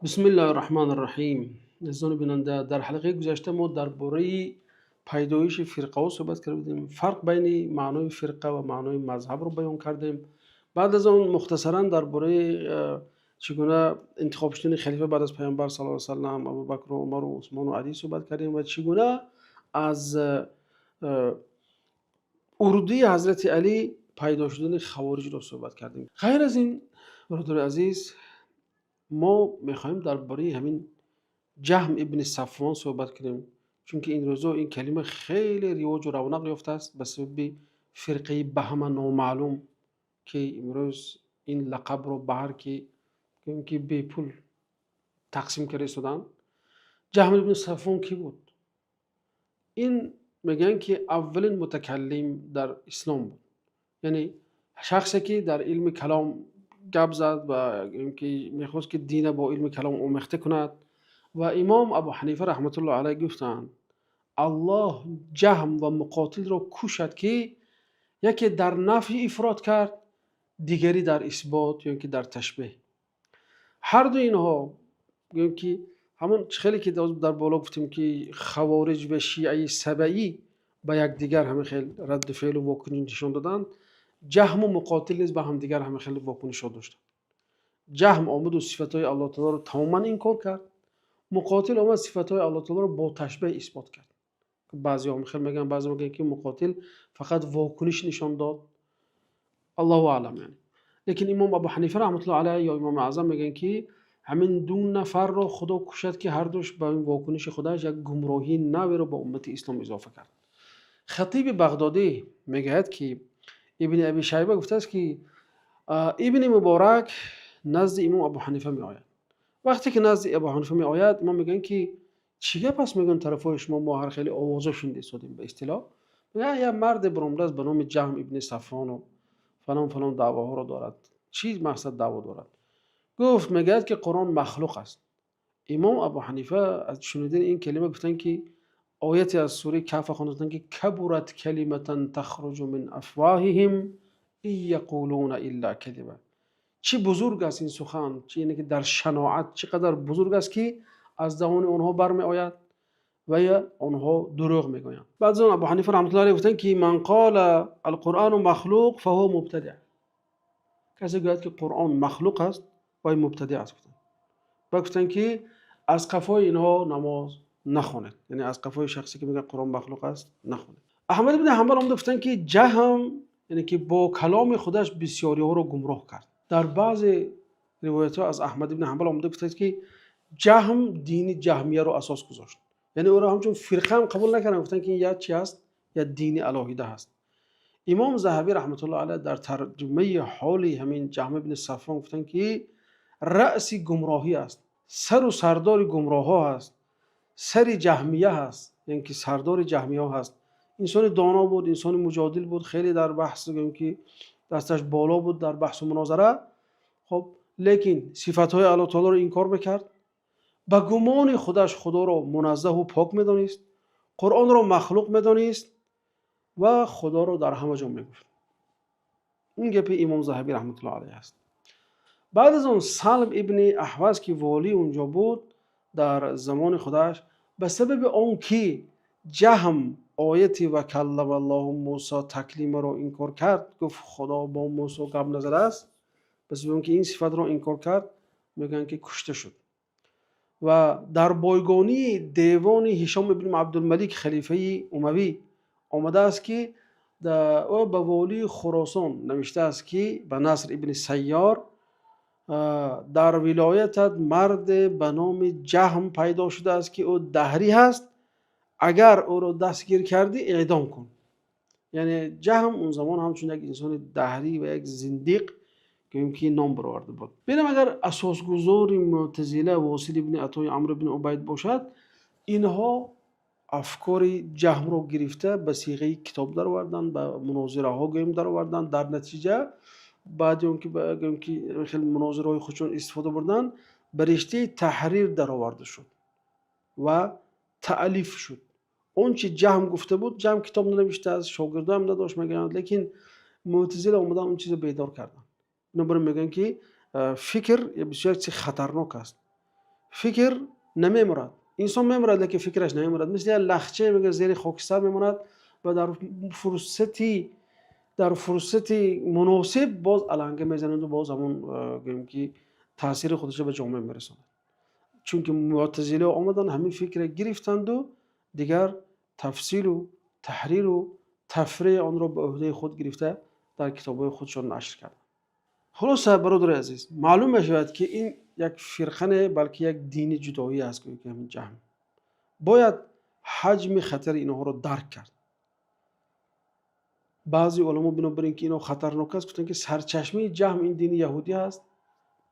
Бисмиллоҳир Раҳмонир Раҳим. Азизони бинанда, дар ҳалқаи гузашта мо дар бораи пайдоиши фирқаҳо суҳбат карда будем. Фарқ байни маънои фирқа ва маънои мазҳабро баён кардем. Баъд аз он мухтасаран дар бораи чӣ гуна интихоб шудани халифа баъд аз Паёмбар саллаллоҳу алайҳи васаллам, Абӯбакр ва Умар ва Усмон ва Алӣ суҳбат кардем ва чӣ гуна аз урдаи Ҳазрати Алӣ пайдо шудани хавориҷро суҳбат кардем. Ғайр аз ин, бародари азиз, мо мехоҳем дар бораи ҳамин Ҷаҳм ибни Сафвон суҳбат кунем, чунки ин рӯзҳо ин калима хеле ривоҷу равнақ ёфтааст ба сабаби фирқаи ба ҳама номаълум, ки имрӯз ин лақабро ба ҳар ки бепул тақсим карда истоданд. Ҷаҳм ибни Сафвон кӣ буд? Ин мегӯянд, ки аввалин мутакаллим дар ислом буд, яъне шахсе ки дар илми калом гап зад ва ки мехост, ки дина бо илми калом омехта кунад. Ва имом Абу Ҳанифа раҳматуллоҳ алайҳ гуфтанд: «Аллоҳ Ҷаҳм ва Муқотилро кушад, ки яке дар нафй ифрот кард, дигаре дар исбот ё ки дар ташбеҳ. Ҳарду инҳо, гӯем ки ҳамон хеле ки дар боло гуфтем, ки хавориҷ ва шиаи сабаӣ ба якдигар ҳамин хел радди феълу вокуниш нишон доданд, Ҷаҳму Муқотил низ ба ҳамдигар ҳамин хел вокунишҳо доштанд. Ҷаҳм омаду сифатҳои Аллоҳ таолоро тамоман инкор кард, Муқотил омад, сифатҳои Аллоҳ таолоро бо ташбеҳ исбот кард. Баъзеҳо хел мегӯянд, баъзе мегӯянд, ки Муқотил фақат вокуниш нишон дод. Аллоҳу аълам. Яъне, лекин имом Абу Ҳанифа раҳматуллоҳ алайҳ ё имоми аъзам мегӯянд, ки ҳамин ду нафарро Худо кушад, ки ҳардуш ба ин вокуниши худаш як гумроҳии наверо ба уммати ислом изофа кард. Хатиби Бағдодӣ мегӯяд, ки Ибни Аби Шайба гуфтааст, ки Ибни Муборак назди имом Абу Ҳанифа меояд. Вақте ки назди Абу Ҳанифа меояд, имом мегӯянд, ки чӣ гап аст? Мегӯянд, тарафҳои шумо мо ҳар хеле овозо шунида истодем. Ба истилоҳ, як марде баромадааст ба номи Ҷаҳм ибни Сафвону фалон фалон даъвоҳоро дорад. Чӣ мақсад даъво дорад? Гуфт, мегӯяд, ки Қуръон махлуқ аст. Имом Абу Ҳанифа аз шунидани ин калима гуфтанд, ки ояте аз сураи Каҳф хонданд, ки كبرت كلمة تخرج من أفواههم إن يقولون إلا كذبا. Чӣ бузург аст ин сухан, чи яъне ки дар шаноат чӣ қадар бузург аст, ки аз даҳони онҳо бармеояд ва ё онҳо дурӯғ мегӯянд. Баъд аз он Абу Ҳанифа раҳматуллоҳ алайҳ гуфтанд, ки من قال القرآن مخلوق فهو مبتدع. Касе гӯяд, ки Қуръон махлуқ аст, вай мубтадиъ аст, гуфтанд. Баъд гуфтанд, ки аз қафои инҳо намоз нахонед, яъне аз қафои шахсе ки мегӯяд Қуръон махлуқ аст, нахонед. Аҳмад ибни Ҳанбал омада гуфтанд, ки Ҷаҳм, яъне ки бо каломи худаш бисёриҳоро гумроҳ кард. Дар баъзе ривоятҳо аз Аҳмад ибни Ҳанбал омада гуфтааст, ки Ҷаҳм дини ҷаҳмияро асос гузошт, яъне ӯро ҳамчун фирқа ҳам қабул накарданд, гуфтанд, ки ин як чи аст, як дини алоҳида ҳаст. Имом Заҳабӣ раҳматуллоҳ алайҳ дар тарҷумаи ҳоли ҳамин Ҷаҳм ибни Сафвон гуфтанд, ки раъси гумроҳӣ аст, сару сардори гумроҳҳо ҳаст, сари ҷаҳмия ҳаст, яъне ки сардори ҷаҳмияҳо ҳаст. Инсони доно буд, инсони муҷодил буд, хеле дар баҳс, гӯем ки дасташ боло буд дар баҳсу мунозара. Хоб, лекин сифатҳои Аллоҳ таолоро инкор мекард, ба гумони худаш Худоро муназзаҳу пок медонист, Қуръонро махлуқ медонист ва Худоро дар ҳама ҷо мегуфт. Ин гапи имом Заҳабӣ раҳматуллоҳ алайҳ аст. Баъд аз он Салм ибни Аҳваз, ки волии унҷо буд дар замони худаш, ба сабаби он ки Ҷаҳм ояти وكلم الله موسى تكليما ро инкор кард, гуфт, Худо бо Мусо гап назадааст, ба сабаби он ки ин сифатро инкор кард, мегӯянд, ки кушта шуд. Ва дар бойгонии девони Ҳишом ибни Абдулмалик, халифаи умавӣ, омадааст, ки ӯ ба волии Хуросон навиштааст, ки ба Наср ибни Сайёр: «Дар вилоятат марде ба номи Ҷаҳм пайдо шудааст, ки ӯ даҳрӣ ҳаст. Агар ӯро дастгир кардӣ, эъдом кун». Яъне Ҷаҳм он замон ҳамчун як инсони даҳрӣ ва як зиндиқ, гӯем ки ном бароварда буд. Бинам, агар асосгузори мӯътазила Восил ибни Атои Амр ибни Убайд бошад, инҳо афкори Ҷаҳмро гирифта, ба сиғаи китоб дароварданд, ба мунозираҳо, гӯем, дароварданд. Дар натиҷа, баъди он ки, гӯем ки, хеле мунозираҳои худшон истифода бурданд, ба риштаи таҳрир дароварда шуд ва таълиф шуд он чи Ҷаҳм гуфта буд. Ҷаҳм китоб нанавиштааст, шогирдоам надошт, мегӯянд, лекин мӯътазила омадан, он чизро бедор карданд. Бинобар ин мегӯянд, ки фикр бисёр чизи хатарнок аст. Фикр намемурад. Инсон мемурад, лекин фикраш намемурад. Мисли як лахчае, мегӯяд, зери хокистар мемонад ва дар фурсати муносиб боз аланга мезанаду боз ҳамон, гӯем ки, таъсири худашро ба ҷомеа мерасонад. Чунки муътазилиҳо омаданд, ҳамин фикрро гирифтанду дигар тафсилу таҳриру тафриъи онро ба ӯҳдаи худ гирифта, дар китобҳои худшон нашр карданд. Хулоса, бародари азиз, маълум мешавад, ки ин як фирқа не, балки як дини ҷудоӣ аст. Ки ҳамин Ҷаҳм, бояд ҳаҷми хатари инҳоро дарк кард. Баъзе уламо, бинобар ин ки инҳо хатарнок аст, гуфтанд, ки сарчашмаи Ҷаҳм ин дини яҳудӣ аст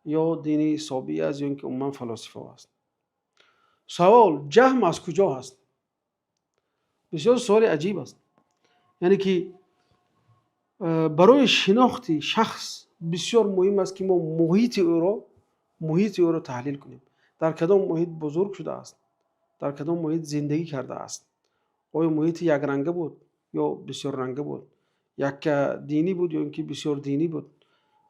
ё дини собӣ аст, ё ин ки умуман фалосифаҳо аст. Савол: Ҷаҳм аз куҷо ҳаст? Бисёр суоли аҷиб аст. Яъне ки барои шинохти шахс бисёр муҳим аст, ки мо муҳити ӯро таҳлил кунем. Дар кадом муҳит бузург шудааст, дар кадом муҳит зиндагӣ кардааст? Оё муҳити якранга буд ё бисёрранга буд, якка динӣ буд ё ин ки бисёр динӣ буд?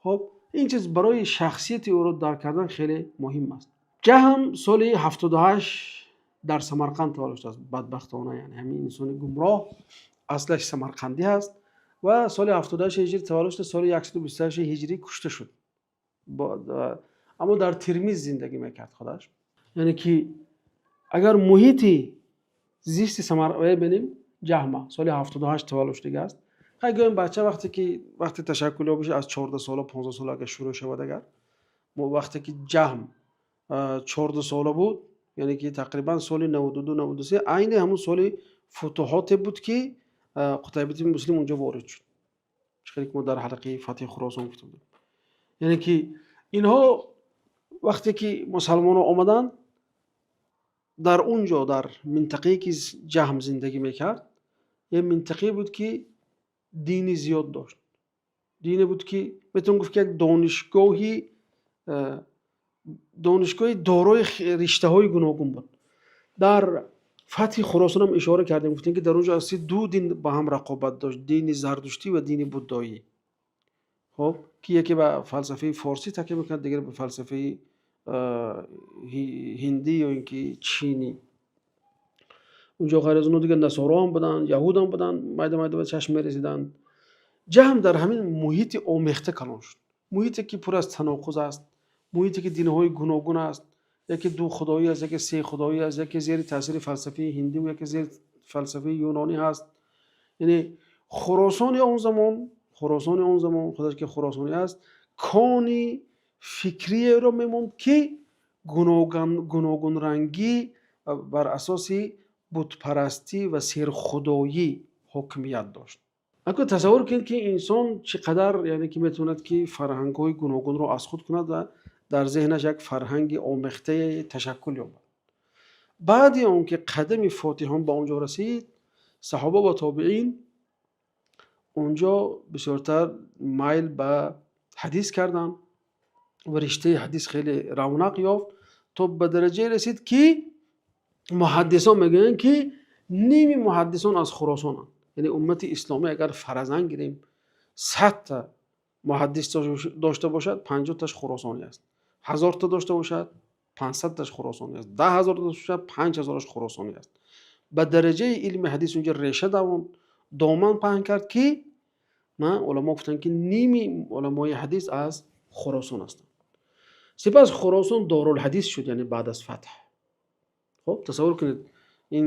Хоб, ин чиз барои шахсияти ӯро дарк кардан хеле муҳим аст. Ҷаҳм соли 78 дар Самарқанд таваллуд шудааст. Бадбахтона, яъне ҳамин инсони гумроҳ аслаш самарқандӣ ҳаст ва соли 78 ҳиҷрӣ таваллуд шуда, соли 128 ҳиҷрӣ кушта шуд, аммо дар Тирмиз зиндагӣ мекард худаш. Яъне ки агар муҳити зисти Самарқанд бинем, Ҷаҳма соли 78 таваллуд шудагӣ аст. Хай, гӯем, бача вақте ки вақти ташаккул ёбиша аз 14 сола, 15 сола агар шурӯъ шавад, агар мо вақте ки Ҷаҳм 14 сола буд, яъне ки тақрибан соли 92, 93, айни ҳамун соли футуҳоте буд, ки Қутайбати Муслим унҷо ворид шуд, чӣ хеле ки мо дар ҳалқаи фатҳи Хуросон гуфта будем. Яъне ки инҳо вақте ки мусалмонҳо омаданд, дар он ҷо, дар минтақае ки Ҷаҳм зиндагӣ мекард, як минтақае буд, ки дини зиёд дошт, дине буд, ки метавон гуфт, ки як донишгоҳи дорои риштаҳои гуногун буд. Дар фатҳи Хуросон ҳам ишора кардем, гуфтем, ки дар он ҷо асли ду дин ба ҳам рақобат дошт: дини зардуштӣ ва дини буддоӣ. Хоб, ки яке ба фалсафаи форсӣ такя мекунад, дигаре ба фалсафаи ҳиндӣ ё ин ки чинӣ. Унҷо ғайр аз онҳо дигар насоро ҳам буданд, яҳуд ҳам буданд, майда майда ба чашм мерасиданд. Ҷаҳм дар ҳамин муҳити омехта калон шуд, муҳите ки пур аз таноқуз аст, муҳите ки динҳои гуногун аст: яке ду худоӣ аст, яке се худоӣ аст, яке зери таъсири фалсафаи ҳиндӣ, яке зери фалсафаи юнонӣ ҳаст. Яъне Хуросони он замон, худаш ки хуросонӣ аст, кони фикриеро мемонд, ки гуногунрангӣ бар асоси бутпарастӣ ва серхудоӣ ҳокимият дошт. Акун тасаввур кунед, ки инсон чӣ қадар, яъне ки, метавонад, ки фарҳангҳои гуногунро аз худ кунад ва дар зеҳнаш як фарҳанги омехтае ташаккул ёбад. Баъди он ки қадами фотиҳон ба он ҷо расид, саҳоба ва тобеин онҷо бисёртар майл ба ҳадис карданд ва риштаи ҳадис хеле равнақ ёфт, то ба дараҷае расид, ки муҳаддисон мегӯянд, ки ними муҳаддисон аз Хуросонанд. Яъне уммати исломӣ агар фаразан гирем, 100-та муҳаддис дошта бошад, 50-таш хуросонӣ аст, 1000-та дошта бошад, 500-таш хуросонӣ аст, 10 000-та дошта бошад, 5000-аш хуросонӣ аст. Ба дараҷаи илми ҳадис унҷо реша давонд, доман паҳн кард, ки уламо гуфтанд, ки ними уламои ҳадис аз Хуросон ҳастанд. Сипас Хуросон дорулҳадис шуд, яъне баъд аз фатҳ. Хоб, тасаввур кунед, ин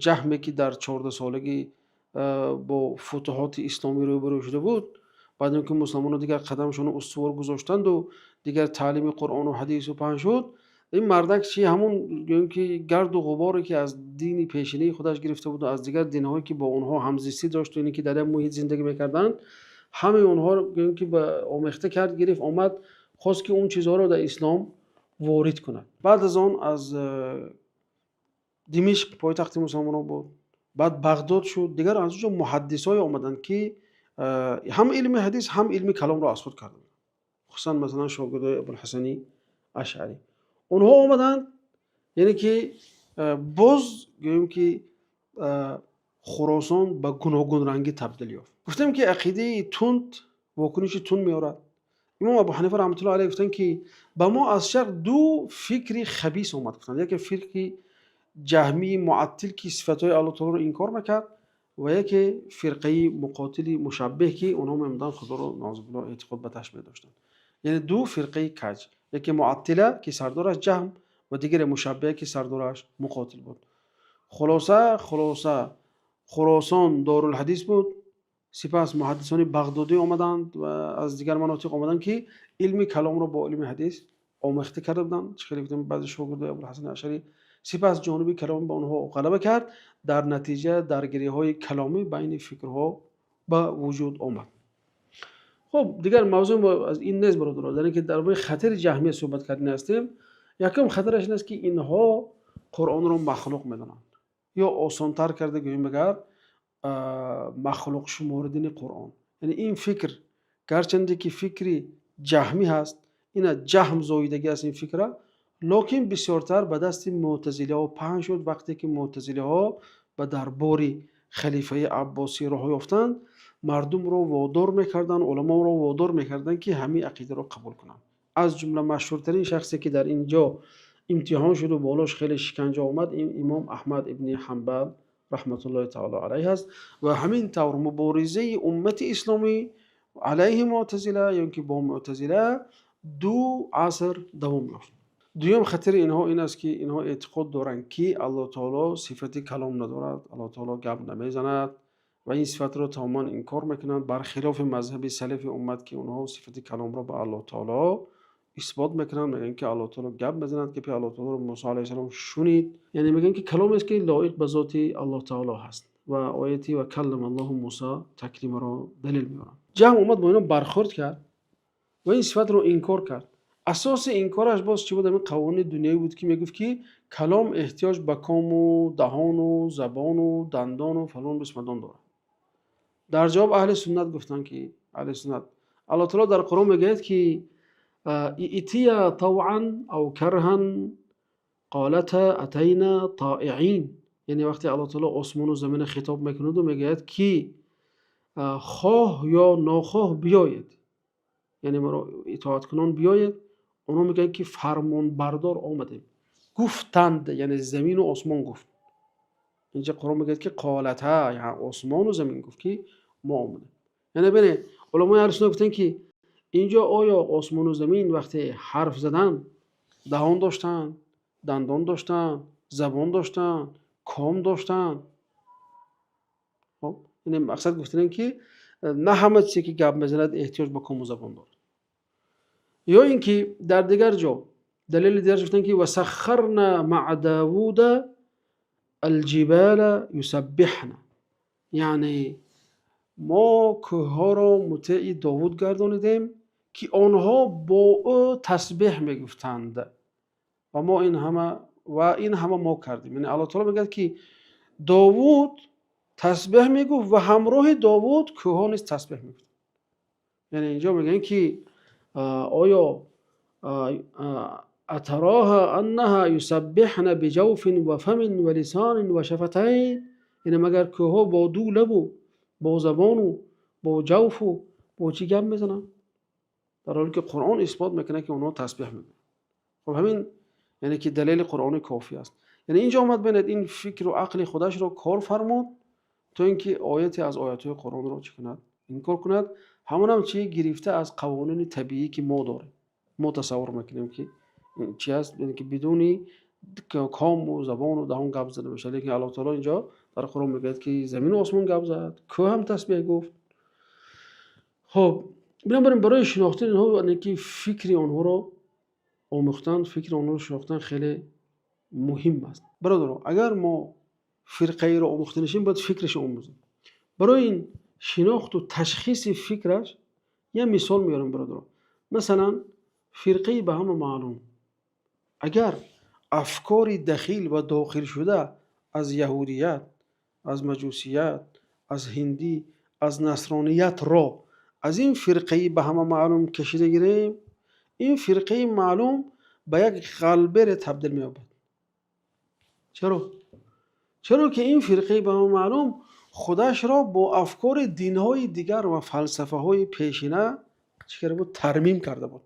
Ҷаҳме, ки дар 14-солагӣ бо футуҳоти исломӣ рӯбарӯ шуда буд, баъд он ки мусалмонон дигар қадамшонро устувор гузоштанду дигар таълими Қуръону ҳадису паҳн шуд, ин мардак чи, ҳамон, гӯем ки, гарду ғуборе, ки аз дини пешинаи худаш гирифта буду аз дигар динҳое, ки бо онҳо ҳамзистӣ дошту ине ки дар як муҳит зиндагӣ мекарданд, ҳамаи онҳоро, гӯем ки, ба омехта кард, гирифт, омад, хост, ки он чизҳоро дар ислом ворид кунад. Баъд аз он аз Димишқ пойтахти мусалмонон буд, баъд Бағдод шуд. Дигар аз он ҷо муҳаддисое омаданд, ки ҳам илми ҳадис, ҳам илми каломро аз худ карданд, хусусан, масалан, шогирдои Абулҳасани Ашъарӣ. Онҳо омаданд, яъне ки боз, гӯем ки, Хуросон ба гуногунрангӣ табдил ёфт. Гуфтем, ки ақидаи тунд вокуниши тунд меорад. Имом Абу Ҳанифа раҳматуллоҳи алайҳ гуфтанд, ки ба мо аз шарқ ду фикри хабис омад, гуфтанд. Яке фикри ҷаҳмии муаттил, ки сифатҳои Аллоҳ таолоро инкор мекард, ва яке фирқаи муқотили мушаббеҳ, ки онҳо мемонданд Худоро, наъузубиллоҳ, эътиқод ба ташбеҳ доштанд. Яъне ду фирқаи каҷ: яке муаттила, ки сардораш Ҷаҳм, ва дигаре мушаббеҳ, ки сардораш Муқотил буд. Хулоса, Хуросон дорулҳадис буд. Сипас муҳаддисони бағдодӣ омаданд ва аз дигар манотиқ омаданд, ки илми каломро бо илми ҳадис омехта карда буданд. Чӣ хеле гуфтем, баъзе шогирдои Абулҳасан Ашарӣ. Сипас ҷониби калом ба онҳо ғалаба кард. Дар натиҷа даргириҳои каломӣ байни фикрҳо ба вуҷуд омад. Хуб, дигар мавзӯи мо аз ин нест, бародарон, яъне ки дар бораи хатари ҷаҳмия суҳбат кардани ҳастем. Якум хатараш ин аст, ки инҳо Қуръонро махлуқ медонанд, ё осонтар карда гӯем агар, махлуқ шуморидани Қуръон. Яъне ин фикр гарчанде ки фикри ҷаҳмӣ ҳаст, ина ҷаҳм зоидагӣ аст ин фикра, лекин бисёртар ба дасти мӯътазилиҳо паҳн шуд. Вақте ки мӯътазилиҳо ба дарбори халифаи Аббосӣ роҳ ёфтанд, мардумро водор мекарданд, уламоро водор мекарданд, ки ҳамин ақидаро қабул кунанд. Аз ҷумла машҳуртарин шахсе, ки дар ин ҷо имтиҳон шуду болош хеле шиканҷа омад, ин имом Аҳмад ибни Ҳанбал раҳматуллоҳи таоло алайҳ аст. Ва ҳамин тавр муборизаи уммати исломӣ алайҳи мӯътазила ё ки бо мӯътазила 2 аср давом ёфт. Дуюм хатари инҳо ин аст, ки инҳо эътиқод доранд, ки Аллоҳ таоло сифати калом надорад, Аллоҳ таоло гап намезанад ва ин сифатро тамоман инкор мекунанд, бар хилофи мазҳаби салафи уммат, ки онҳо сифати каломро ба Аллоҳ таоло исбот мекунанд. Мегӯянд, ки Аллоҳ таоло гап мезанад, гапи Аллоҳ таолоро Мусо алайҳиссалом шунид. Яъне мегӯянд, ки каломест, ки лоиқ ба зоти Аллоҳ таоло ҳаст, ва ояти «ва каллама Аллоҳу Мусо таклимаро далел меоранд. Ҷаҳм омад, бо инҳо бархӯрд кард ва ин сифатро инкор кард. Асоси инкораш боз чӣ буд? Ҳамин қавонини дунявӣ буд, ки мегуфт, ки калом эҳтиёҷ ба кому даҳону забону дандону фалон бисмадон дорад. Дар ҷавоб аҳли суннат гуфтанд, ки аҳли суннат, Аллоҳ таоло дар Қуръон мегӯяд, ки ائтия тавъан ав карҳан қолата атайна тоиъин. Яъне вақте Аллоҳ таоло осмону замина хитоб мекунаду мегӯяд, ки хоҳ ё нохоҳ биёед, яъне маро итоаткунон биёед, онҳо мегӯянд, ки фармонбардор омадем, гуфтанд. Яъне замину осмон гуфт. Инҷа Қуръон мегӯяд, ки қолата, осмону замин гуфт, ки мо омадем. Яъне бинед, уламои аҳли суннат гуфтанд, ки инҷо оё осмону замин вақте ҳарф задан даҳон доштанд, дандон доштанд, забон доштанд, ком доштанд? Хоб, яъне мақсад гуфтанем, ки на ҳама чизе, ки гап мезанад, эҳтиёҷ ба кому забон дорад. Ё ин ки дар дигар ҷо далели дигарш гуфтанд, ки «васаххарна маа Давуда алҷибала юсаббиҳна», яъне мо кӯҳҳоро мутеи Довуд гардонидем, ки онҳо бо ӯ тасбеҳ мегуфтанд. Ва мо ин ҳама ва ин ҳама мо кардем. Яъне Аллоҳ таоло мегӯяд, ки Довуд тасбеҳ мегуфт ва ҳамроҳи Довуд кӯҳҳо низ тасбеҳ мегуфтанд. Яъне инҷо мегӯянд, ки оё атароҳа аннаҳа юсаббиҳна биҷавфин ва фамин ва лисонин ва шафатайн? Яъне магар кӯҳҳо бо ду лабу бо забону бо ҷавфу бо чӣ гап мезананд, дар ҳоле ки Қуръон исбот мекунад, ки онҳо тасбеҳ мегӯянд? Хоб, ҳамин яъне ки далели қуръонӣ кофӣ аст. Яъне инҷо омад, бинед, ин фикру ақли худашро кор фармуд, то ин ки ояте аз оятҳои Қуръонро чӣ кунад? Инкор кунад. Ҳамонам чи гирифта? Аз қавонини табиӣ, ки мо дорем, мо тасаввур мекунем, ки чи аст, ки бидуни кому забону даҳон гап зада мешавад. Лекин Аллоҳ таоло инҷо дар Қуръон мегӯяд, ки замину осмон гап зад, кӯҳ ҳам тасбеҳ гуфт. Хоб, бинобар ин барои шинохтани инҳо, яъне ки фикри онҳоро омӯхтан, фикри онҳоро шинохтан хеле муҳим аст. Бародаро, агар мо фирқаеро омӯхта нашем, бояд фикрашро омӯзем. Барои ин шинохту ташхиси фикраш як мисол меорам, бародаро. Масалан, фирқаи ба ҳама маълум, агар афкори дахил ва дохилшуда аз яҳудият, аз маҷусият, аз ҳиндӣ, аз насрониятро аз ин фирқаи ба ҳама маълум кашида гирем, ин фирқаи маълум ба як ғалбере табдил меёбад. Чаро? Чаро ки ин фирқаи ба ҳама маълум худашро бо афкори динҳои дигар ва фалсафаҳои пешина Чӣ карда буд? Тармим карда буд.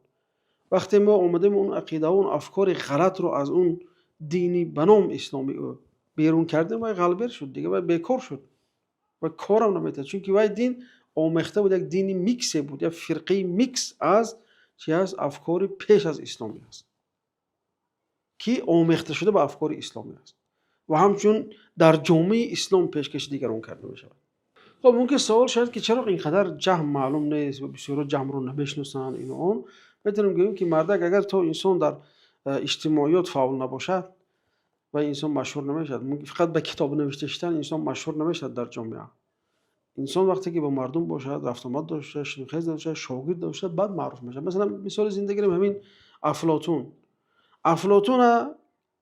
Вақте мо омадем, он ақидаҳо, он афкори ғалатро аз он дини ба ном исломии ӯ берун кардем, вай ғалбер шуд, дигар вай бекор шуд ва корам наметавад, чунки вай дин омехта буд, як дини миксе буд, як фирқаи микс аз чи аст? Афкори пеш аз исломӣ аст, ки омехта шуда ба афкори исломӣ аст ва ҳамчун дар ҷомеаи ислом пешкаши дигарон карда мешавад. Хоб, мумкин савол шавад, ки чаро ин қадар Ҷаҳм маълум нест ва бисёро Ҷаҳмро намешиносанд, ину он. Метавонем гӯем, ки мардак, агар то инсон дар иҷтимоиёт фаъол набошад, ва инсон машҳур намешавад. Фақат ба китоб навишта шидан инсон машҳур намешавад дар ҷомеа. Инсон вақте ки бо мардум бошад, рафтуомад дошта бошад, шинохез дошта бошад, шогирд дошта бошад, баъд маъруф мешавад. Масалан, мисоли зинда гирем ҳамин Афлотун.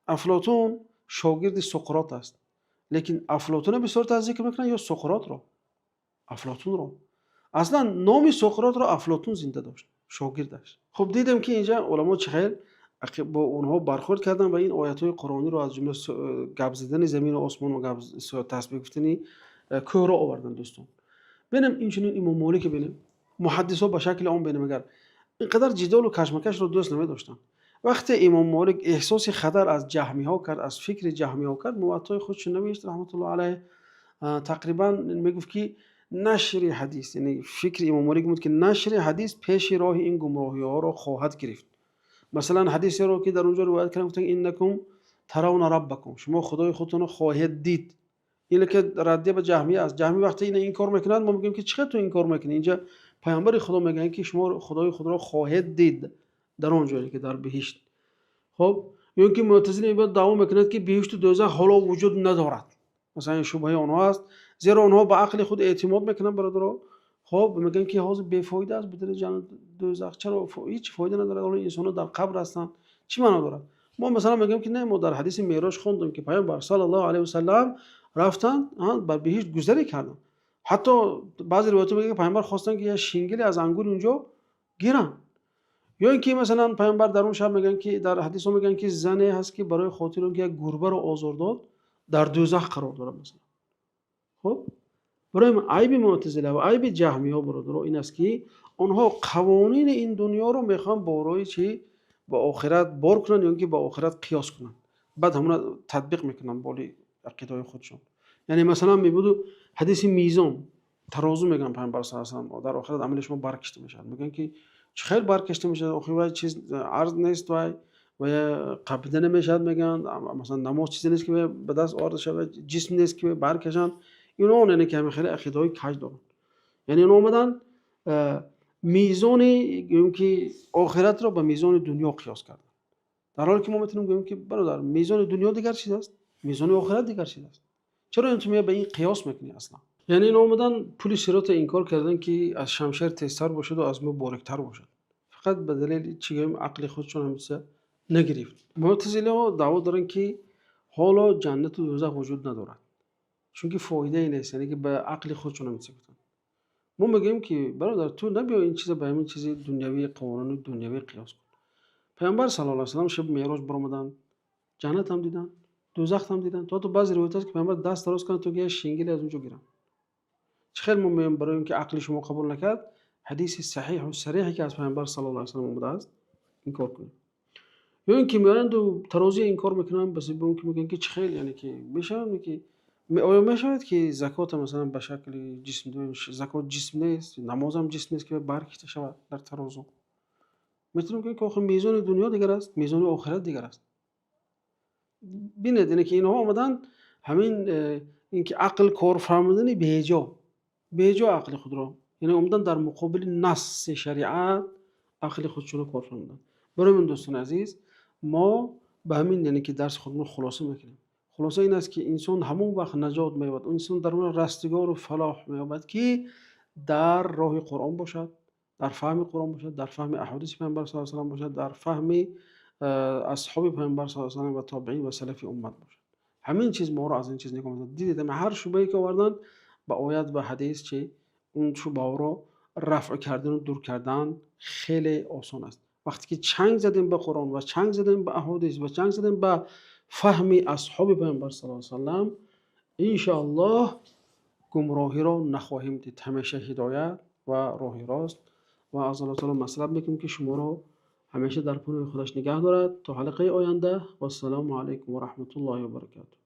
Афлотун шогирди Суқрот аст, лекин Афлотуна бисёртар зикр мекунанд ё Суқротро? Афлотунро. Аслан номи Суқротро Афлотун зинда дошт, шогирдаш. Хуб, дидем, ки инҷа уламо чӣ хел бо онҳо бархӯрд карданд ва ин оятҳои қуръониро, аз ҷумла гап задани замину осмон ва тасбеҳ гуфтани кӯҳро оварданд. Дӯстон, бинем, инчунин Имом Молика бинем, муҳаддисҳо ба шакли ом бинем, агар ин қадар ҷидолу кашмакашро дӯст намедоштанд. Вақте Имом Молик эҳсоси хатар аз ҷаҳмиҳо кард, аз фикри ҷаҳмиҳо кард, Муваттои худшо навишт, раҳматуллоҳ алайҳ. Тақрибан мегуфт, ки нашри ҳадис, яъне фикри Имом Молик буд, ки нашри ҳадис пеши роҳи ин гумроҳиҳоро хоҳад гирифт. Масалан, ҳадисеро, ки дар он ҷо ривоят карданд, гуфтанд: "Иннакум таравна раббакум", шумо худои худтонро хоҳед дид. Ин ки раддия ба ҷаҳмия аст. Ҷаҳмӣ вақте ина инкор мекунад, мо мегӯем, ки чӣ қадр ту инкор мекунӣ? Инҷа паёмбари Худо мегӯянд, ки шумо худои худро хоҳед дид дар он ҷое, ки дар биҳишт. Хоб, ё ин ки мӯътазила мебиёд, даъво мекунад, ки биҳишту дӯзах ҳоло вуҷуд надорад. Масалан, ин шубҳаи онҳо аст, зеро онҳо ба ақли худ эътимод мекунанд, бародаро. Хоб, мегӯянд, ки ҳозир бефоида аст будани ҷаннат, дӯзах. Чаро? Ҳеҷ фоида надорад, ҳоло инсонҳо дар қабр ҳастанд, чӣ маъно дорад? Мо, масалан, мегӯем, ки не, мо дар ҳадиси Меърож хондем, ки паёмбар саллаллоҳу алайҳи васаллам рафтанд, ба биҳишт гузарӣ карданд. Ҳатто баъзе ривоятҳо мегӯянд, ки паёмбар хостанд, ки як шингиле аз ангури он ҷо гиранд. Ё ин ки, масалан, паёмбар дар он шаб, мегӯянд, ки дар ҳадисҳо мегӯянд, ки зане ҳаст, ки барои хотири он ки як гурбаро озор дод, дар дӯзах қарор дорад, масалан. Хуб, барои айби мӯътазила ва айби ҷаҳмиҳо, бародаро, ин аст, ки онҳо қавонини ин дунёро мехоҳанд бо роҳи чӣ ба охират бор кунанд ё ин ки ба охират қиёс кунанд, баъд ҳамона татбиқ мекунанд боли ақидаҳои худшон. Яъне, масалан, мебуду ҳадиси мизон, тарозу. Мегӯянд, паёмбар саллаллоҳу алайҳи васаллам: "Дар охират амали шумо баркашта мешавад". Мегӯянд, ки чӣ хел баркашта мешавад? Охир вай чиз арз нест, вай қабида намешавад. Мегӯянд, масалан, намоз чизе нест, ки ба даст оварда шавад, ҷисм нест, ки баркашанд. Ино, яъне ки ҳамин хеле ақидаҳои каҷ доранд. Яъне ино омаданд, мизони, гӯем ки, охиратро ба мизони дунё қиёс карданд, дар ҳоле ки мо метавонем гӯем, ки бародар, мизони дунё дигар чиз аст, мизони охират дигар чиз аст. Чаро ин ту меои ба ин қиёс мекунӣ аслан? Яъне ино омадан, пули сиротро инкор карданд, ки аз шамшер тезтар бошаду аз мӯ бориктар бошад, фақат ба далели чӣ гӯем, ақли худшон ҳамин чиза нагирифт. Мӯътазилаҳо даъво доранд, ки ҳоло ҷаннату дӯзах вуҷуд надорад, чунки фоидае нест, яъне ки ба ақли худшон ҳамин чиза гуфтанд. Мо мегӯем, ки бародар, ту набиё ин чиза ба ҳамин чизи дунявӣ, қонуни дунявӣ қиёс кун. Паёмбар саллаллоҳу алайҳи васаллам шаби Меърож баромаданд, ҷаннатам диданд, дӯзахтам диданд. То баъзе ривоят аст, ки паёмбар даст дароз карданд, то ки як шингиле аз он ҷо гиранд. Чӣ хел мо меоем, барои он ки ақли шумо қабул накард, ҳадиси саҳиҳу сариҳе, ки аз паёмбар саллаллоҳу алайҳи васаллам омадааст, инкор кунем? Ё ин ки меоянду тарозия инкор мекунанд, ба сабаби он ки мегӯянд, ки чӣ хел, яъне ки мешавад, ки оё мешавад, ки закота, масалан, ба шакли ҷисм? Закот ҷисм нест, намозам ҷисм нест, ки баркашта шавад дар тарозу. Метавонем гӯем, ки охир мезони дунё дигар аст, мезони охират дигар аст. Бинед, яъне ки инҳо омаданд, ҳамин ин ки ақл кор фармудани беҷо беҷо, ақли худро, яъне омадан дар муқобили насси шариат ақли худшонро кор фармуданд. Барои ман, дӯстони азиз, мо ба ҳамин, яъне ки дарси худро хулоса мекунем. Хулоса ин аст, ки инсон ҳамон вақт наҷот меёбад, инсон дар он растигору фалоҳ меёбад, ки дар роҳи Қуръон бошад, дар фаҳми Қуръон бошад, дар фаҳми аҳодиси паёмбар саллаллоҳу алайҳи васаллам бошад, дар фаҳми асҳоби паёмбар саллаллоҳу алайҳи васаллам ва тобеин ва салафи уммат бошад. Ҳамин чиз моро аз ин чиз нигоҳ медорад. Дидед, ҳар шубҳае, ки оварданд ба оят ва ҳадис, чи он шубҳаҳоро рафъ кардану дур кардан хеле осон аст. Вақте ки чанг задем ба Қуръон ва чанг задем ба аҳодис ва чанг задем ба фаҳми асҳоби паёмбар саллаллоҳу алайҳи васаллам, иншоаллоҳ гумроҳиро нахоҳем дид, ҳамеша ҳидоят ва роҳи рост. Ва аз Аллоҳи таъоло масъалат мекунем, ки шуморо ҳамеша дар паноҳи худаш нигаҳ дорад то ҳалқаи оянда. Вассалому алайкум ва раҳматуллоҳи ва баракотуҳ.